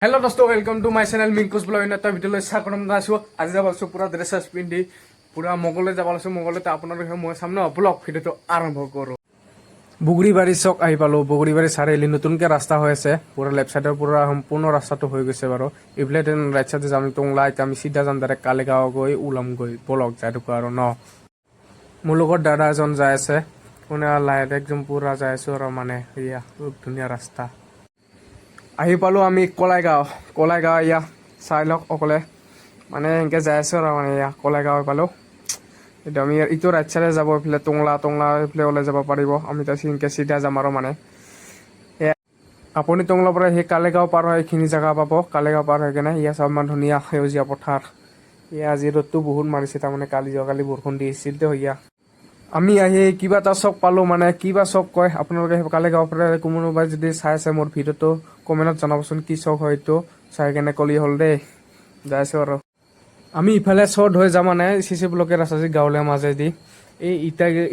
Hello' দোস্ত, welcome to my channel মিংকুজ blog. এটা ভিডিঅ'লৈ স্বাগতম জনাইছোঁ। আজি যাব আছোঁ পূৰা ড্ৰেছ চেছ পিন্ধি পূৰা মগলৈ যাব লৈছোঁ। মগলৈতে আপোনালোকে মই চাম ন ব্লগ। ভিডিঅ'টো আৰম্ভ কৰোঁ। বগৰীবাৰী চক আহি পালোঁ। বগৰীবাৰী চাৰিআলি নতুনকৈ ৰাস্তা হৈ আছে। পূৰা লেফ্ট চাইডৰ পূৰা সম্পূৰ্ণ ৰাস্তাটো হৈ গৈছে বাৰু। এইফালে ৰাইট চাইডে যাম টংলা। এতিয়া আমি চিধা যাম, ডাইৰেক্ট কালিগাঁও গৈ ওলামগৈ। বলক, যাই থাকোঁ আৰু ন। মোৰ লগত দাদা এজন যাই আছে। মানে লাহে একদম পূৰা যাই আছোঁ আৰু মানে এয়া খুব ধুনীয়া ৰাস্তা। আহি পালোঁ আমি কলাইগাঁও। কলাইগাঁও এয়া চাই লওক অকলে। মানে এনেকৈ যাই আছোঁ আৰু মানে এয়া কলাইগাঁও পালোঁ। এতিয়া আমি ইটো ৰাইট চাইডে যাব, এইফালে টংলা, টংলা এইফালে ওলাই যাব পাৰিব। আমি তাৰপিছত এনেকৈ চিধা যাম আৰু মানে এয়া আপুনি টংলাৰ পৰা সেই কালিগাঁও পাৰ হৈ এইখিনি জেগা পাব। কালিগাঁও পাৰ হৈ কেনে ইয়াত চাব, ইমান ধুনীয়া সেউজীয়া পথাৰ। এয়া আজি ৰ'দটো বহুত মাৰিছে, তাৰমানে কালি যোৱাকালি বৰষুণ দি আছিল তো। এয়া আমি আহি কিবা এটা চক পালোঁ, মানে কিবা চক কয়। আপোনালোকে সেই কালিগাঁৱৰ পৰা কোনোবাই যদি চাই আছে মোৰ ভিডিঅ'টো, কমেণ্টত জনাবচোন কি চক হয় এইটো। চাই কেনে ক'লি হ'ল দেই। যাই আছোঁ আৰু আমি ইফালে চৰ্ট হৈ যাম, মানে চি চি ব্লকে ৰাস্তা আছে গাঁৱলীয়া মাজেদি। এই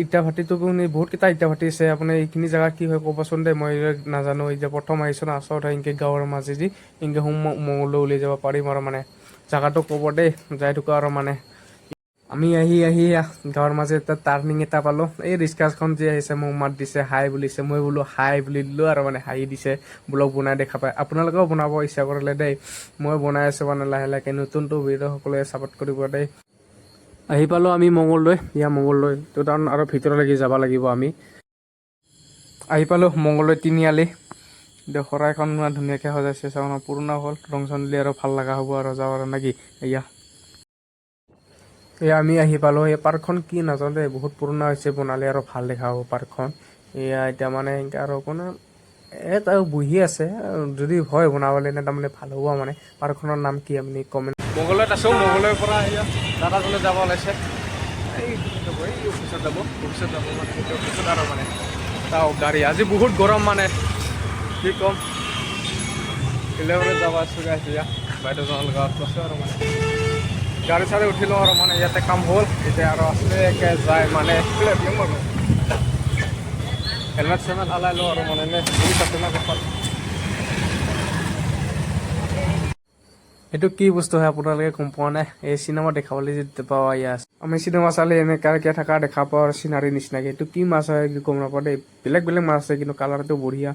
ইটা ভাটিটো বহুত কেইটা ইটা ভাটি আছে। আপুনি এইখিনি জেগা কি হয় ক'বচোন দেই, মই নাজানো। এতিয়া প্ৰথম আহিছোঁ না, চৰ্ট হৈ এনেকৈ গাঁৱৰ মাজেদি এনেকৈ সোম মঙলদৈ উলিয়াই যাব পাৰিম আৰু মানে জেগাটো ক'ব দেই। যাই থাকোঁ আৰু মানে আমি আহি আহি গাঁৱৰ মাজে এটা টাৰ্ণিং এটা পালোঁ। এই ৰিক্সাখন যে আহিছে, মোক মাত দিছে, হাই বুলিছে। মই বোলো হাই বুলি দিলোঁ আৰু মানে হাঁহি দিছে। ব্লগ বনাই দেখা পায়। আপোনালোকেও বনাব ইচ্ছা কৰিলে দেই, মই বনাই আছোঁ মানে লাহে লাহে নতুনটো ভিডিঅ'। সকলোৱে ছাপোৰ্ট কৰিব দেই। আহি পালোঁ আমি মঙলদৈ। ইয়া মঙলদৈ তো কাৰণ আৰু ভিতৰলৈকে যাব লাগিব। আমি আহি পালোঁ মঙলদৈ তিনিআলি। এতিয়া শৰাইখন ইমান ধুনীয়াকৈ সজাইছে, চাওঁ ন। পুৰণা হ'ল, ৰং চং দিলে আৰু ভাল লগা হ'ব আৰু যাওঁ আৰু নেকি। এয়া এয়া আমি আহি পালোঁ। এই পাৰ্কখন কি নাজানো দেই, বহুত পুৰণা হৈছে। বনালে আৰু ভাল দেখা হ'ব পাৰ্কখন। এয়া এতিয়া মানে এনেকে আৰু কোনো এটা বহি আছে। যদি হয় বনাবলৈ তাৰমানে ভাল হ'ব। মানে পাৰ্কখনৰ নাম কি আপুনি কমেণ্ট। মংগলদৈত আছোঁ। মংগলদৈৰ পৰা এয়া দাদাজনে যাব ওলাইছে। এই যাব, এই অফিচত যাব, অফিচত যাব। মানে সেইটো অফিচত আৰু মানে চাওক গাড়ী। আজি বহুত গৰম, মানে কি ক'ম। যাব আছোঁ এতিয়া বাইদেউজনৰ লগত আছোঁ আৰু মানে গাড়ী চাড়ী উঠিলোঁ আৰু মানে ইয়াতে কাম হ'ল। এতিয়া আৰু আছিলে একে যায় মানে আৰু হেলমেট চেলমেট আলাই লওঁ আৰু মানে এনে পুলিচ আছে না ক'ৰবাত। এইটো কি বস্তু হয় আপোনালোকে গম পোৱা নাই? এই চিনেমা দেখাবলৈ যে পাওঁ, ইয়াত আমি চিনেমা চালে এনেকুৱাকে থকা দেখা পাওঁ আৰু চিনাৰী নিচিনাকে। এইটো কি মাছ হয় গম নাপাওঁ দেই। বেলেগ বেলেগ মাছ আছে, কিন্তু কালাৰটো বঢ়িয়া।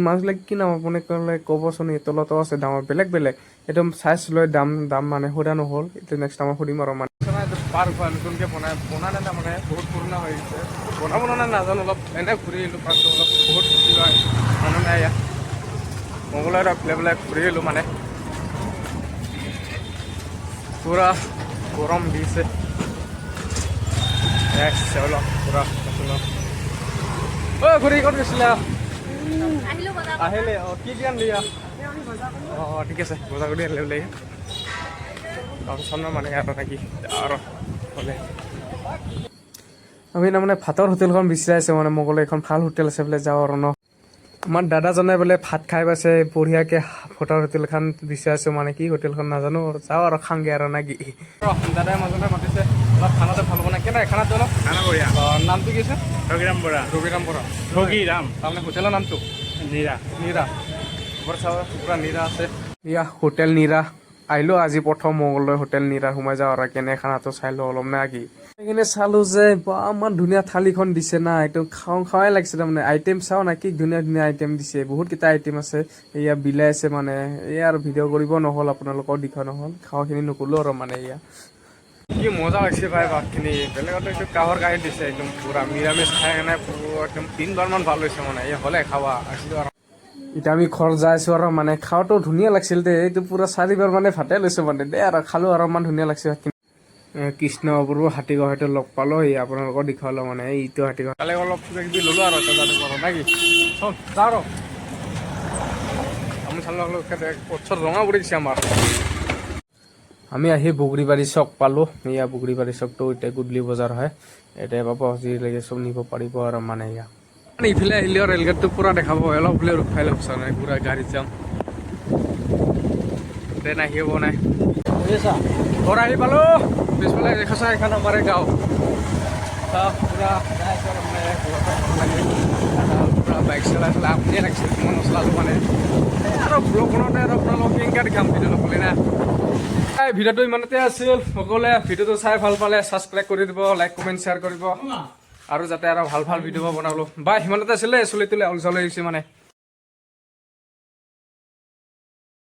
মাছবিলাক কি নাম আপুনি ক'লে ক'বচোন। এই তলতো আছে ডাঙৰ বেলেগ বেলেগ। এইটো চাইজ লৈ দাম দাম মানে সোধা নহ'ল। এতিয়া নেক্সট টাইম সুধিম আৰু মানে এইটো পাৰ্ক হয়, নতুনকৈ বনাই বনালে তাৰমানে বহুত পুৰণা হৈ গৈছে। বনাব নাই নাজানো। অলপ এনে ঘূৰি আহিলোঁ পাৰ্কটো অলপ। বহুত কিবা মানুহ নাই ইয়াত। মংগলবাৰ পেলাই পেলাই ঘূৰি আহিলোঁ। মানে পূৰা গৰম দিছে অলপ পূৰা। ঐ ঘূৰি ক'ত গৈছিলা? আহিলে। অঁ, কি কি আনিলি? অঁ অঁ ঠিক আছে, বজাৰ কৰি আনিলে বোলে। তাৰপিছত মানে আৰু নেকি আৰু হ'লে আমি তাৰমানে ভাতৰ হোটেলখন বিচাৰি আছোঁ। মানে মোগলে এখন ভাল হোটেল আছে বোলে, যাওঁ আৰু ন। আমাৰ দাদাজনে বোলে ভাত খাই পাইছে বঢ়িয়াকে। ভাতৰ হোটেলখন বিচাৰি আছোঁ, মানে কি হোটেলখন নাজানো। যাওঁ আৰু খাংগে আৰু নেকি। দাদাই মাজতে মাতিছে, অলপ খানাটো ভাল বনাই। কেনেকৈ খানাটো অলপ? খানা বঢ়িয়া। নামটো কি আছে? ৰঘিৰাম বৰা। ৰবিৰাম বৰা। ৰঘিৰাম। তাৰমানে হোটেলৰ নামটো? নীৰা। নীৰা। ওপৰত চাব, পুৰা নীৰা আছে। ইয়া হোটেল নীৰা আহিলোঁ আজি প্ৰথম মংগলদৈ। হোটেল নীৰা সোমাই যাওঁ আৰু কেনে খানাটো চাই লওঁ অলপ না কি। সেইখিনি চালো যে বা, ইমান ধুনীয়া থালিখন দিছে না, এইটো খাওঁ খাৱাই লাগিছে। তাৰমানে আইটেম চাওঁ না, কি ধুনীয়া ধুনীয়া আইটেম দিছে। বহুত কেইটা আইটেম আছে। এয়া বিলাই আছে। মানে এয়া আৰু ভিডিঅ' কৰিব নহ'ল, আপোনালোকৰ দেখুওৱা নহ'ল, খাৱাখিনি নক'লো আৰু মানে এয়া কি মজা লাগিছে ভাই ভাতখিনি। বেলেগত এইটো কাঁহৰ কাঁহী দিছে, একদম পুৰা নিৰামিষ খাই কেনে পুৰা একদম তিনবাৰমান ভাল হৈছে। মানে এই হ'লে খাৱা আছিলোঁ আৰু এতিয়া আমি ঘৰ যাই আছোঁ আৰু মানে খোৱাটো ধুনীয়া লাগিছিল দেই। এইটো পুৰা চাৰিবাৰ মানে ভাতে লৈছোঁ মানে দেই আৰু খালোঁ আৰু ইমান ধুনীয়া লাগিছে ভাতখিনি। কৃষ্ণ অপূৰ্ব হাতীগাঁও হয়তো লগ পালোঁ। এই আপোনালোকক দেখুৱালো মানে এইটো হাতীগাঁও। কালি অলপ কিবা কিবি ল'লো আৰু এতিয়া যাতে কৰোঁ নাকি। চল যাওঁ আৰু আমি চালোঁ ওচৰত ৰঙা পৰি দিছে আমাৰ। আমি আহি বগৰীবাৰী চক পালোঁ। এয়া বগৰীবাৰী চকটো এতিয়া গধূলি বজাৰ হয়। এতিয়া পাব যি লাগে চব নিব পাৰিব আৰু মানে এয়া মানে ইফালে আহিলেও ৰেলগেটটো পুৰা দেখাব। অলপ বোলে ৰখাই ল'ব নাই, পুৰা গাড়ীত যাম। ট্ৰেইন আহিব নাই। ঘৰ আহি পালোঁ। পিছফালে দেখিছা, এইখন আমাৰ গাঁও। পুৰা যাই আছোঁ আৰু মানে ঘৰতে ভাল লাগে। পুৰা বাইক চলাই চলাই আপুনিয়ে লাগিছিল, মই নচলালোঁ মানে। এই আৰু ব্লগ বনাওঁতে আৰু আপোনালোকক কেনেকুৱা দেখাম ভিডিঅ' নক'লে না। এই ভিডিঅ'টো ইমানতে আছিল। সকলোৱে ভিডিঅ'টো চাই ভাল পালে ছাবস্ক্ৰাইব কৰি দিব, লাইক, কমেণ্ট, শ্বেয়াৰ কৰিব আৰু যাতে আৰু ভাল ভাল ভিডিঅ' বনালোঁ। বাই, সিমানতে আছিলে। চুলি তুলি আউল চাউল আহিছে মানে।